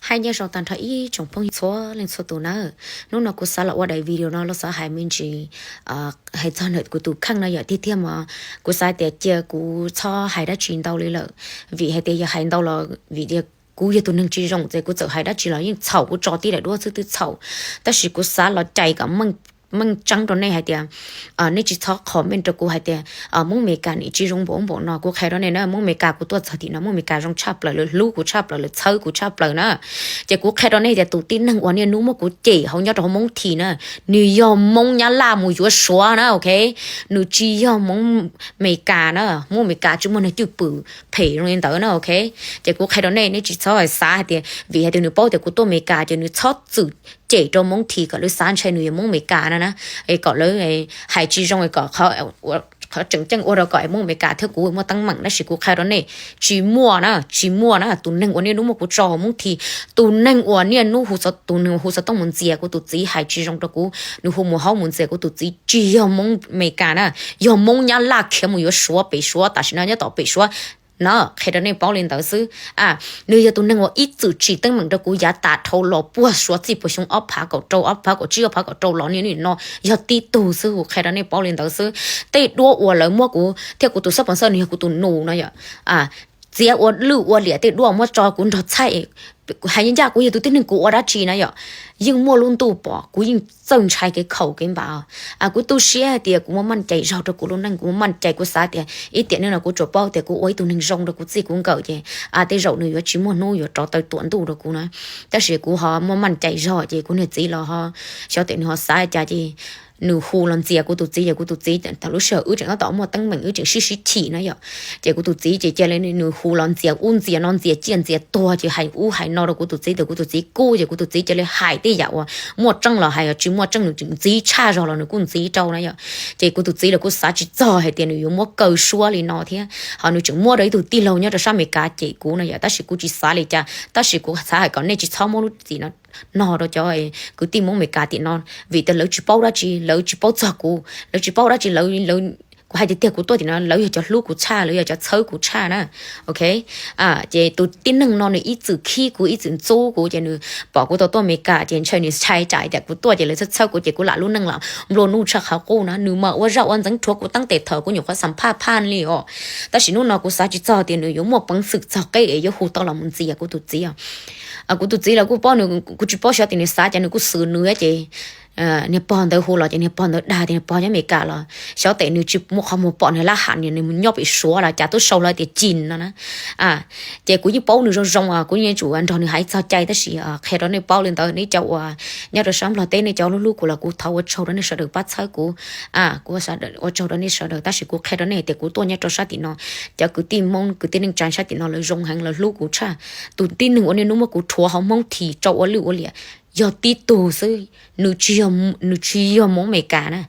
Hais nyob zoo tag nrho ib tsoom phooj ywg txhua leej txhua tus na. Hnub no kuv xav los ua daim video no los xav hais me ntsis, hais txog ntawm kuv tus kheej no yom. Tiag tiag mas kuv xav tias cia kuv txhob hais dab tsi ntau li lawm, vim hais tias yog hais ntau los vim tias kuv yog tus neeg tsis zoo ces kuv txawm hais dab tsi los yeej txhaum, kuv tso tib daim duab xwb twb txhaum. Tab sis kuv xav los cais kom meej tseeb rau nej hais tias, nej tsis txhob comment rau kuv hais tias Hmoob Amelikas nim tsis zoo npaum npaum no. Kuv qhia rau nej na, Hmoob Amelikas kuv tuaj txog tim no, Hmoob Amelikas zoo tshaj plaws, lawv hlub kuv tshaj plaws, lawv txhawb kuv tshaj plaws na. Ces kuv qhia rau nej tias tus tib neeg uas niaj hnub muab kuv cem hauv nyob rau hauv Hmoob Thi na, nws yog Hmoob Nyab Laj mus yuav Suav na, ok. Nws tsis yog Hmoob Amelikas na, Hmoob Amelikas tsis muaj neeg cwj pwm phem zoo li ntawd na, ok. Ces kuv qhia rau nej, nej tsis txhob xav hais tias vim hais tias nws paub tias kuv tuaj Amelikas ces nws txhob txwm cem rau Hmoob Thi kom lawv xav ntshai nws yog Hmoob Amelikas na na. Es kom lawv hais tsis zoo kom qhov tseem ceeb ua rau kom Hmoob Amelikas thiab kuv muaj teeb meem. Tab sis kuv qhia rau nej, tsis muaj na, tsis muaj na. Tus neeg uas niaj hnub muab kuv tso hauv Hmoob Thi, tus neeg uas niaj hnub hu xov tooj mus ntxias kuv tus txiv, hais tsis zoo rau kuv, nws hu mus haub mus ntxias kuv tus txiv, tsis yog Hmoob Amelikas na, yog Hmoob Nyab Laj khiav mus yuav Suav, pem Suav tam sim no nyob tom pem Suav na. Qhia rau nej paub li ntawd xwb. Nws yog tus neeg uas ib txwm tsim teeb meem rau kuv yav tas dhau los puag Suav txij puag xyoo ob phav kaum rau, ob phav kaum tsib, ob phav kaum rau los niaj hnub no yog tib tug xwb. Kuv qhia rau nej paub li ntawd xwb. Tej duab uas lawv muab kuv thiab kuv tus xab pov xawj, nws yog kuv tus nus no yom, txiav ua lwj ua liam, tej duab muab tso kuv nrog txhaij, hais ncaj kuv yog tus tib neeg kuv ua dab tsi na yom, yeej muaj lub ntuj pom, kuv yeej txawj ntshai kev khaum kev npam. Kuv tu siab hais tias kuv muaj maj cai zog rau kuv lub neej, kuv muaj maj cai, kuv xav tias ib tiam neej no kuv tsuas paub tias kuv ua ib tug neeg zoo rau kuv txij kuv nkawm ces tej zaum nws yuav tsis muaj hnub yuav rov taw tuam ntuj rau kuv na. Tab sis kuv ho muaj maj cai zog ces kuv niag txiv los ho xyov tias nws ho xav cas ces nws hu los ntxias kuv tus txiv, ces kuv tus txiv thaum lub sij hawm wb tseem tab tom muaj teeb meem, wb tseem sib sib chim na yom, ces kuv tus txiv ces cia li nws hu los ntxias ub ntxias no, ntxias ciaj ntxias tuag, ces hais ub hais no rau kuv tus txiv, ces kuv tus txiv kub, ces kuv tus txiv cia li hais tej yam uas muaj tseeb los hais, tsis muaj tseeb nws tseem ntxiv tshaj zog los nws kuj ntxiv rau na yom. Ces kuv tus txiv los kuj xav tsis txog hais tias nws yuav muab kaw suab li no thiab, ho nws tseem muab rau ib tug tij laug nyob rau sab Amelikas cem kuv no yom. Tab sis kuv tsis xav li cas, tab sis kuv xav hais kom nej tsis txhob muab lub txim no no rau cov kwv tij Hmoob Amelikas tim no, vim tias lawv tsis paub dab tsi, lawv tsis paub txog kuv, lawv tsis paub dab tsi, lawv, kuv hais tiag tiag kuv tuaj tim no lawv yog cov hlub kuv tshaj, lawv yog cov txhawb kuv tshaj na, ok. Ces tus tib neeg no nws ib txwm khib kuv, ib txwm ntxub kuv, ces nws pom kuv tau tuaj Amelikas ces ntshai, nws ntshai tsam tias kuv tuaj ces lawv txhawb txhawb kuv ces kuv lam lub neej lam nplua nuj tshaj qhov qub na. Nws mas ua zaj ua ntxeev rhuav kuv taab tes thaum kuv nyuam qhuav xam phaj phaj li os. Tab sis hnub no kuv xav tsis txog tias nws yuav muaj peev xwm txog qeb es yuav hu tau los mus ntxias kuv tus txiv. Kuv tus txiv los kuj paub nws, kuv tsis paub xyov tias nws xav cas, nws kuj xwm nws ces niag pog ntawd hu los ces niag pog ntawd dag tias niag pog nyob Amelikas los xyov tes nws tsis muaj qhov muag pom nws lab ham, nws mus nyob pem Suav los cas twb sau los tias cim no na. Ces kuv yeej paub nws zoo zoo, kuv yeej tsum nrog nws hais txog cai, tab sis qhia rau nej paub li ntawd, nej cov uas nyob rau sab Nplog teb, nej cov hlub hlub kuv los kuv thov ua tsaug rau nej sawv daws pab txhawb kuv. Kuv ua tsaug rau nej sawv daws, tab sis kuv qhia rau nej tias kuv tuaj nyob rau sab tim no, cov kwv tij Hmoob, kwv tij neej tsa sab tim no lawv zoo heev, lawv hlub kuv tshaj. Tus tib neeg uas niaj hnub muab kuv rhuav hauv Hmoob Thi tso ua lwj ua liam yog tib tug xwb, nws tsis yog Hmoob Amelikas na.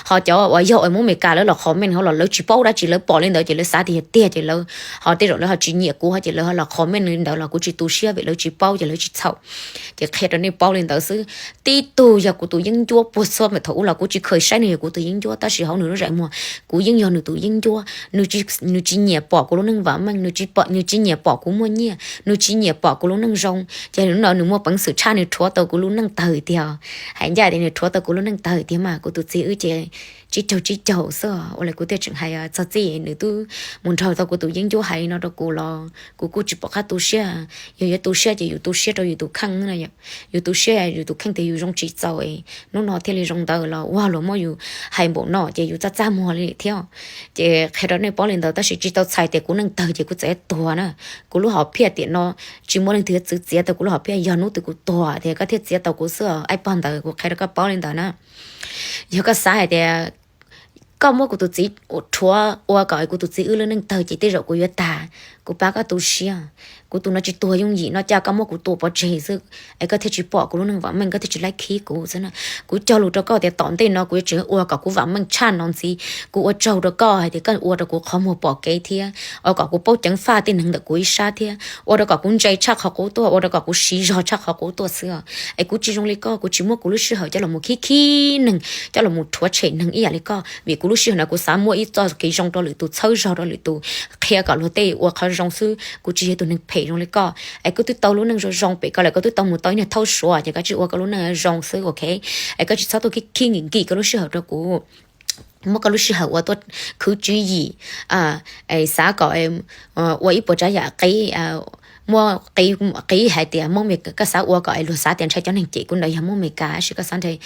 Ho cov uas yog uas Hmoob Amelikas lawv los comment hauv los lawv tsis paub dab tsi, lawv pom li ntawd ces lawv xav tias yog tiag ces lawv ho tej zaum lawv ho tsis nyiam kuv ces lawv ho los comment li ntawd los kuv tsis tu siab, vim lawv tsis paub ces lawv tsis txhaum. Ces qhia rau nej paub li ntawd xwb. Tib tug yog kuv tus yeeb ncuab puag txhua me thaum ub los kuv tsis kheev saib nws yog kuv tus yeeb ncuab, tab sis hauv nws lub zais muag kuv yeej yog nws tus yeeb ncuab. Nws tsis nyiam pom kuv lub neej vam meej, nws tsis nyiam pom kuv muaj nyiaj, nws tsis nyiam pom kuv lub neej zoo, ces nws muaj peev xwm tshaj nws rhuav tau kuv lub neej tawg tiag. Hais ncaj tias nws rhuav tau kuv lub neej tawg tiag mas kuv tus txiv wb ces tsib caug tsib caug xwb. Ua li kuv thiaj tseem hais txog txij nws twb mus nrog tau kuv tus yeeb ncuab hais li no rau kuv los kuv kuj tsis pom qab tu siab. Yog yuav tu siab ces yus tu siab rau yus tus kheej no, yus tu siab yus tus kheej tias yus zoo tsis txaus, hnub no thiaj li zoo ntawd los ua luag muab yus hais npaum no ces yus txaj txaj muag li thiab. Ces qhia rau nej paub li ntawd, tab sis tsis tau txhais tias kuv neej tawg ces kuv txawm tuag na. Kuv lub hom phiaj tiam no tsis muaj leej twg yuav txwv txiav tau kuv lub hom phiaj, yog hnub twg kuv tuag tias koj thiaj txiav tau kuv xwb, aib pog ntawd. Kuv qhia rau koj paub li ntawd na. Yog koj xav hais tias koj muab kuv tus txiv rhuav ua kom kuv tus txiv wb lub neej tawg ces tej zaum kuv yuav tag. Kuv pab koj tu siab, kuv tus no tsis tuag yooj yim no, cas koj muab kuv tua pov tseg xwb es koj thiaj tsis pom kuv lub neej vam meej, koj thiaj tsis laib khib kuv xwb na. Kuv cog lus rau koj tias tom ntej no kuv yuav tseem ua kom kuv vam meej tshaj no ntxiv. Kuv ua tsaug rau koj hais tias koj ua rau kuv qhov muag pom kev thiab ua kom kuv paub ceev faj tej neeg ntawm kuv ib sab thiab ua rau kom kuv ntse tshaj qhov qub tuaj, ua rau kom kuv siv zog tshaj qhov qub tuaj xwb. Es kuv tsis zoo li koj, kuv tsis muab kuv lub sij hawm coj los mus khib khib neeg, coj los mus rhuav tshem neeg ib yam li koj, vim kuv lub sij hawm no kuv xav muab ib txoj kev zoo rau lwm tus, txhawb zog rau lwm tus, qhia kom luag tej ua qhov zoo xwb. Kuv tsis yog tus neeg phem. zoo li koj es koj twb tau lub neej zoo zoo pem ko lawm, koj twb tau mus tau ib niag thauj suav ces koj tsis ua koj lub neej zoo xwb, ok? Es koj tsis txhob tuaj khib khib nkim nkim koj lub sij hawm rau kuv, muab koj lub sij hawm ua tuaj khwv tswv yim, xav kom ua ib puas tsav yam qib, muab qib hais tias Hmoob Mes, koj xav ua kom luag xav tias ntshai cov neeg cem kuv ntawd yog Hmoob Mes Kas, tab sis koj xav ntshai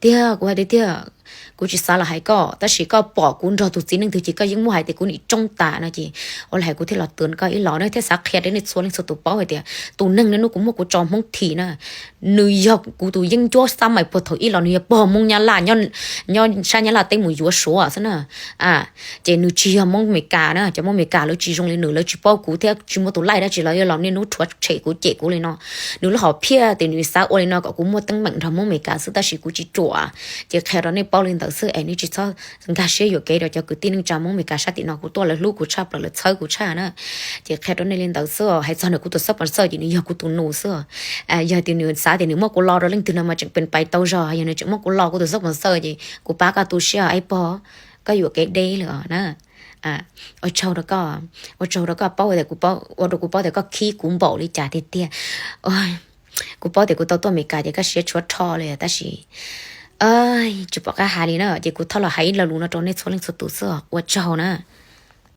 tiag. Kuv hais tiag tiag, kuv tsis xav los hais koj, tab sis koj pom kuv nrog tus txiv neej twg ces koj yeej muab hais tias kuv nim tsoob tas no ces ua li hais kuv thiaj los tuaj koj ib los no thiab xav qhia rau nej txhua leej txhua tus paub hais tias tus neeg no hnub kuv muab kuv tso Hmoob Thim na, nws yog kuv tus yeeb ncuab xab mais puag thaum ib los, nws yog pog Hmoob Nyab Laj nyob sab Nyab Laj teb mus yuav Suav xwb na. Ces nws tsis yog Hmoob Mes Kas na, cov Hmoob Mes Kas lawv tsis zoo li nws, lawv tsis paub kuv thiab tsis muaj tus laij dab tsi los yuav los niaj hnub rhuav tshem kuv cem kuv li no. Nws lub hom phiaj tias nws xav ua li no kom kuv muaj teeb meem nrog Hmoob Mes Kas xwb, tab sis kuv tsis ruam. Ces qhia rau nej paub li ntawd xwb es nej tsis txhob nkag siab yuam kev rau cov kwv tij neej tsa Hmoob Mes Kas sab tim no, kuv tuaj lawv hlub kuv tshaj plaws, lawv txhawb kuv tshaj na. Ces qhia rau nej li ntawd xwb, hais txog ntawm kuv tus xab pos xawj ces nws yog kuv tus nus xwb. Yog tias nws xav tias nws muab kuv lo rau leej twg no mas tseem pes pais tau zog, yog nws tseem muab kuv lo kuv tus xab pos xawj ces kuv pab koj tu siab, ib pog, koj yuam kev deb lawm na. Ua tsaug rau koj, ua tsaug rau koj paub tias, ua rau kuv paub tias koj khib kuv npaum li cas tiag tiag. Kuv paub tias kuv tau tuaj Mes Kas ces koj siab tshuav rho li, tab sis tsis pom qab hais li na, ces kuv thov los hais ib lo lus no rau nej txhua leej txhua tus xwb, ua tsaug na.